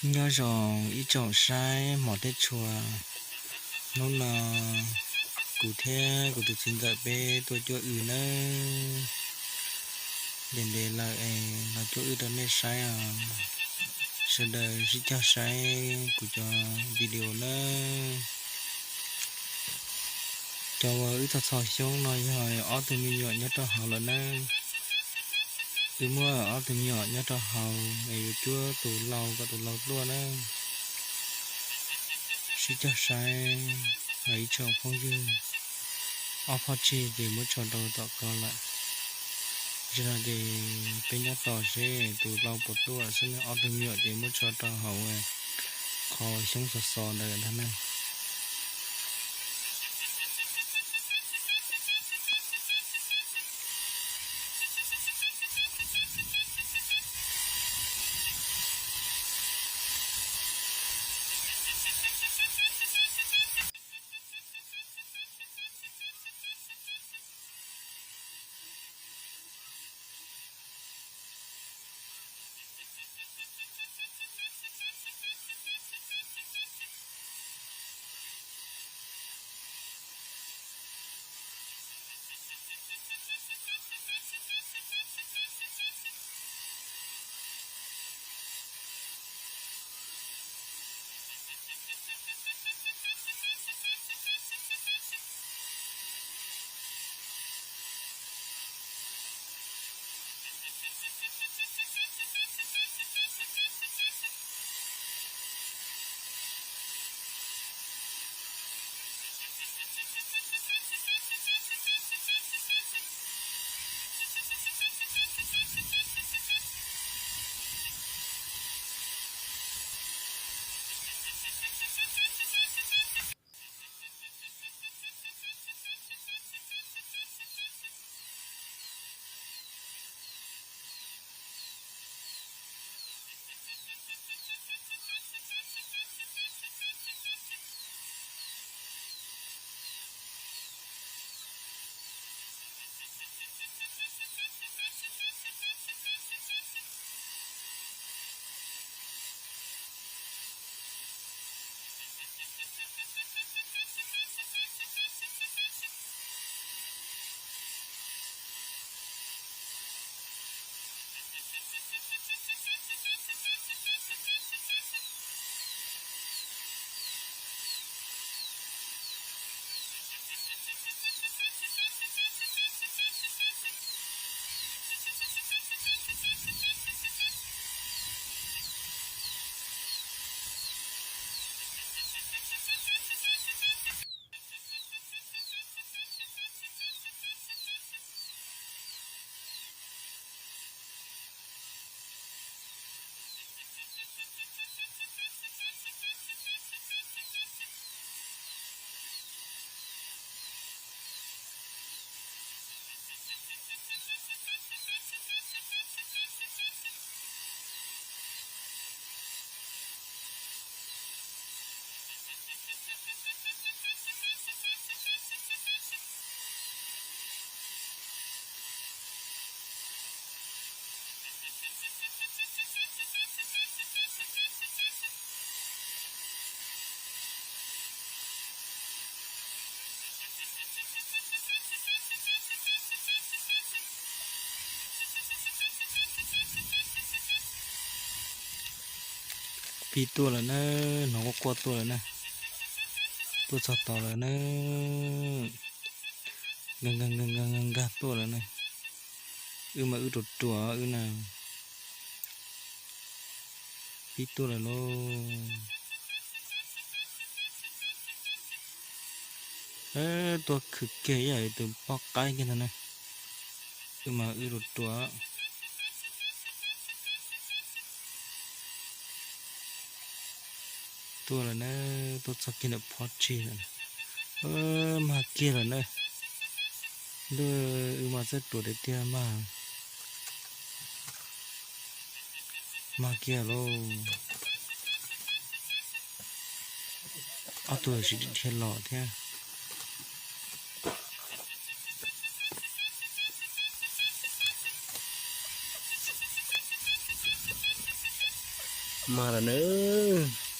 Nyob zoo ib tsoom saib hmov thiab tshua, hnub no kuv thiab kuv tus txiv ntxawm peb tuaj cuab w nawb. Ntev ntev lawm es los cuab w rau nej saib os. Sawv daws sib cog saib kuv cov video nawb. Cov uas wb txhos txhos xyoob no yog ob tug me nyuam nyob rau hauv lawm nawb. Wb muab ob tug me nyuam nyob rau hauv es yuav cuab tus lau kom tus lau tuaj nawb. Sib cog saib, ib tsoom phooj ywg, ob phoj tsig ces muab tso rau tom ko lawm. Zaum no ces peb nyob tos seb tus lau puas tuaj xwb, ob tug me nyuam ces muab tso rau hauv qhov xyoob xov xos ntawd ntag na. Pib tuaj lawm na, hnov quaj quaj tuaj lawm na, tuaj txog tod lawm na, nkag nkag nkag nkag nkag tuaj lawm na. Wb mas wb ruam ruam wb na. Pib tuaj lawm lauj. Tuaj khwv kiag ib yam li tus poj qaib kiag ntag na. Wb mas wb ruam ruam. Tuaj lawm na, tuaj txog kiag ntawm phov tsig lawm. Mag kiag lawm na. Ntuj, wb mas txawj ruam tiag tiag mas. Mag kiag lauj. Ob tug tsis dhia los thiab. Mag lawm nawb.